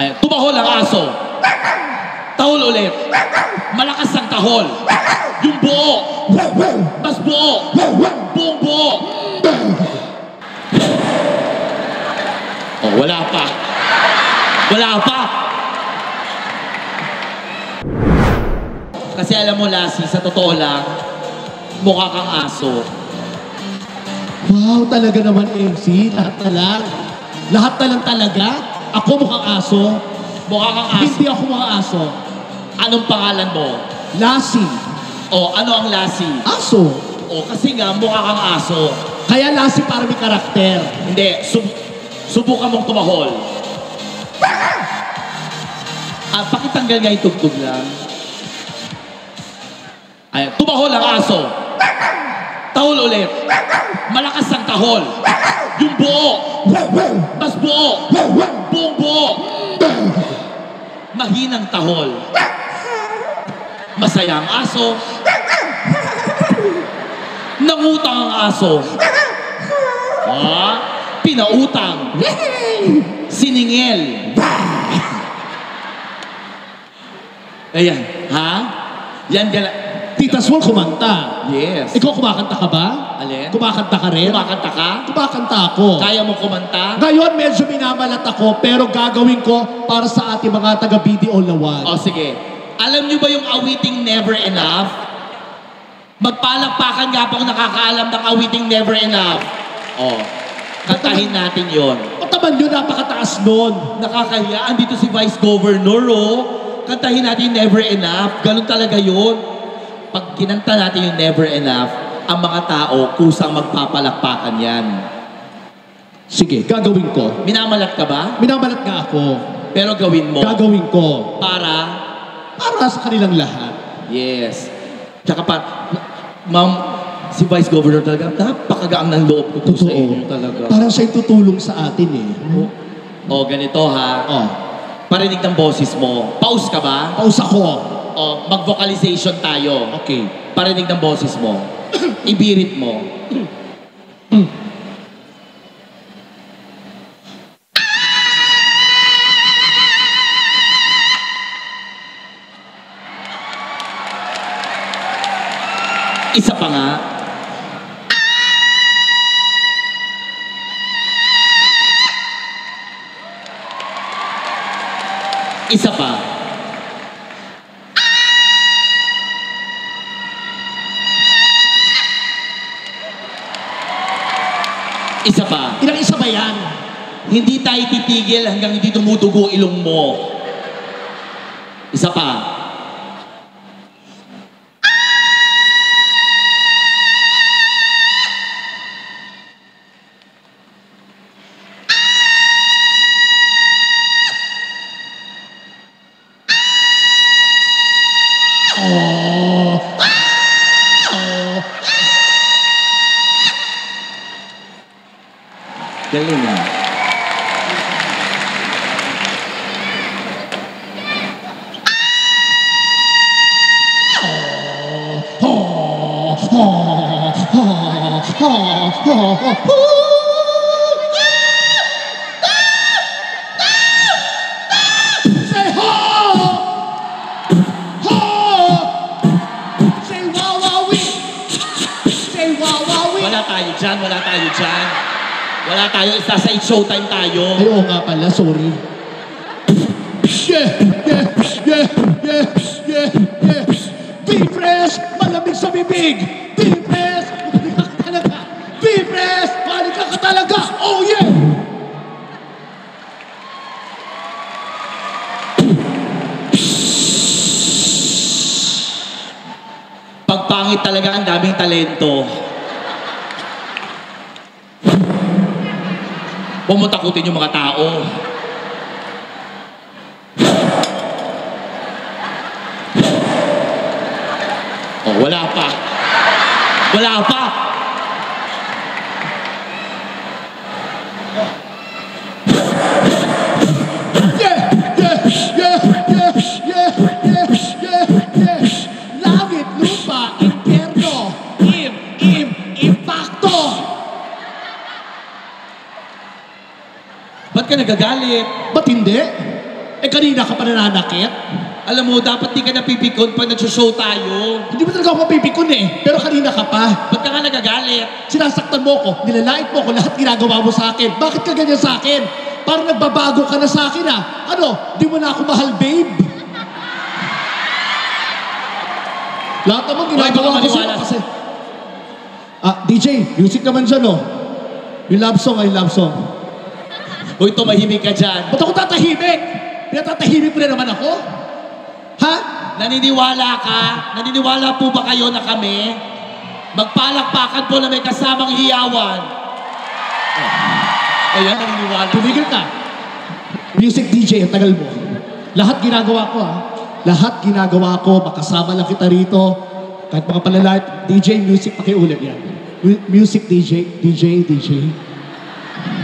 Ay, tumahol ang aso. Tahol ulit. Malakas ang tahol. Yung buo. Mas buo. Buong buo. Oh, wala pa. Wala pa. Kasi alam mo, Lassie, sa totoo lang, mukha kang aso. Wow, talaga naman, MC. Lahat na lang. Lahat na lang talaga. Ako mukhang aso. Mukha kang aso. Hindi ako mukhang aso. Anong pangalan mo? Lassie. Oh, ano ang Lassie? Aso. Oh, kasi nga, mukha kang aso. Kaya Lassie para may karakter. Hindi, subukan mong tumahol. Pakitanggal nga yung tugtog lang. Ay, tumahol ang aso. Tahol ulit. Malakas ang tahol. Yung buo. Mas buo. Buong buo. Mahinang tahol. Masaya ang aso. Nangutang ang aso. Pinautang. Siningil. Ayan. Ha? Yan gala. Tita Swol kumanta. Yes. Ikaw kumakanta ka ba? Alin? Kumakanta ka rin? Kumakanta ka? Kumakanta ako. Kaya mo kumanta? Ngayon, medyo minamalat ako, pero gagawin ko para sa ating mga taga-BDO Lawan. O sige. Alam niyo ba yung awiting Never Enough? Magpalakpakan nga po kung nakakaalam ng awiting Never Enough. O, kantahin natin yon. O taman yun, napakataas nun. Nakakahiya. Andito si Vice Governor, oh. Kantahin natin Never Enough. Ganun talaga yun. Pag kinanta natin yung Never Enough, ang mga tao kusang magpapalakpakan yan. Sige, gagawin ko. Minamalat ka ba? Minamalat nga ako. Pero gawin mo. Gagawin ko. Para sa kanilang lahat. yes. Tsaka ma'am, si Vice Governor talaga, napakagaang ng loob ko to sa inyo talaga. Parang siya'y tutulong sa atin eh. O, ganito ha. Oh. Parinig ng boses mo. Pause ka ba? Pause ako. O, mag-vocalization tayo. Okay. Parinig ng boses mo. Ibirit mo. Isa pa nga. Isa pa. Isa pa. Ilang isa ba yan? Hindi tayo titigil hanggang hindi tumutugo ilong mo. Isa pa. Galing na. Wala tayo dyan. Wala tayo, isa sa showtime tayo. Ay, oo nga pala, sorry. Yeah. Be fresh, malamig sa bibig. Be fresh, balik ka talaga. Be fresh, balik ka talaga. Oh yeah! Pagpangit talaga, ang daming talento. Pumutakutin yung mga tao. Oh, wala pa. Wala pa. Langit, lupa, impyerno, impacto. Ba't ka nagagalit? Ba't hindi? Eh kanina ka pa nananakit. Alam mo, dapat di ka napipikon pag nagsushow tayo. Hindi mo talaga ako mapipikon eh. Pero kanina ka pa. Ba't ka nga nagagalit? Sinasaktan mo ko, nilalait mo ko, lahat ginagawa mo sa akin. Bakit ka ganyan sa akin? Parang nagbabago ka na sa akin ah. Ano, di mo na ako mahal, babe? Lahat naman ginagawa ko sa'yo kasi... DJ, music naman dyan oh. Yung love song ay love song. Uy, tumahimik ka dyan. Ba't ako tatahimik? Pinatatahimik mo na naman ako? Ha? Naniniwala ka? Naniniwala po ba kayo na kami? Magpalakpakan po na may kasamang hiyawan. Ayan, naniniwala. Tumigil ka. Music DJ, ang tagal mo. Lahat ginagawa ko ha. Lahat ginagawa ko, makasama lang kita rito. Kahit mga palalait, DJ, music, pakiulit yan. Music DJ, DJ.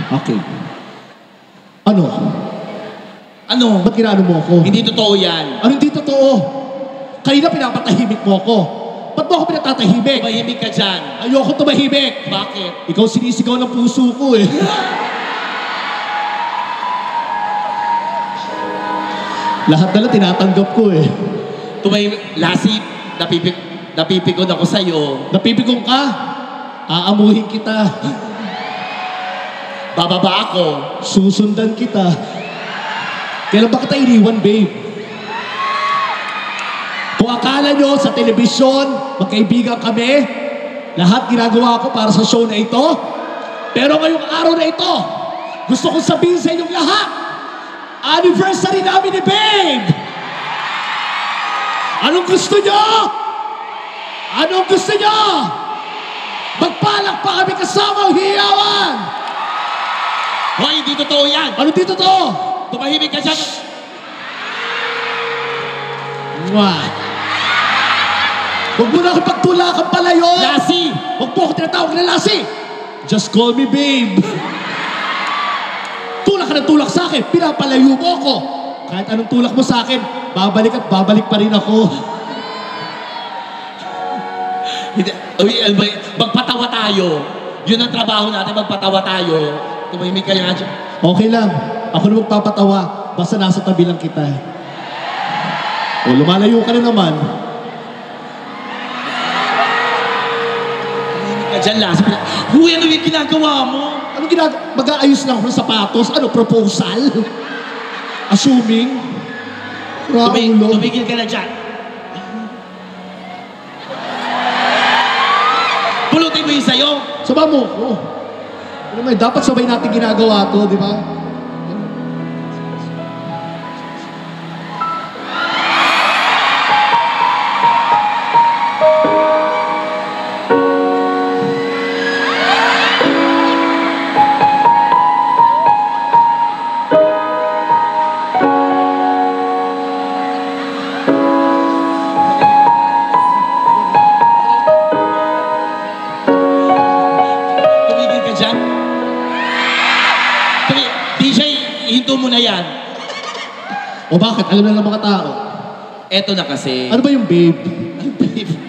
Okay. Ano? Ano? Ba't ginano mo ako? Hindi totoo yan. Ano hindi totoo? Kanina pinapatahimik mo ako. Ba't mo ako pinatatahimik? Tumahimik ka dyan. Ayoko tumahimik. Bakit? Ikaw sinisigaw ng puso ko eh. Lahat na lang tinatanggap ko eh. Tumahimik. Lassie, napipikon ako sa'yo. Napipigong ka? Aamuhin kita. Bababa ako. Susundan kita. Kailan ba kita iniwan, babe? Kung akala nyo sa telebisyon, magkaibigan kami, lahat ginagawa ko para sa show na ito. Pero ngayong araw na ito, gusto kong sabihin sa inyong lahat, anniversary namin ni babe! Anong gusto nyo? Anong gusto nyo? Magpalak pa kami kasama ang hiyawan! Hoy, hindi totoo yan. Ano dito to? Tumahimik ka dyan. Mwah! Huwag mo na akong pagtulakan palayo! Lassie! Huwag mo ako tinatawag na Lassie! Just call me babe! Tulak ka ng tulak sa akin, pinapalayo mo ako! Kahit anong tulak mo sa akin, babalik at babalik pa rin ako. Uy, magpatawa tayo. Yun ang trabaho natin, magpatawa tayo. Tumahimik ka nga dyan. Okay lang, ako na magpapatawa, basta nasa tabi lang kita. O lumalayo ka na naman. Tumahimik ka dyan, Lassie. Huy, ano yung ginagawa mo? Ano ginagawa? Mag-aayos lang ako ng sapatos? Ano, proposal? Assuming? Raulo? Tumigil ka na dyan. Pulutin mo yung sayo. Saba mo ko. Ano may, dapat sabay natin ginagawa to, di ba? Hinto mo na yan. O bakit? Alam na ng mga tao. Eto na kasi. Ano ba yung babe? Babe.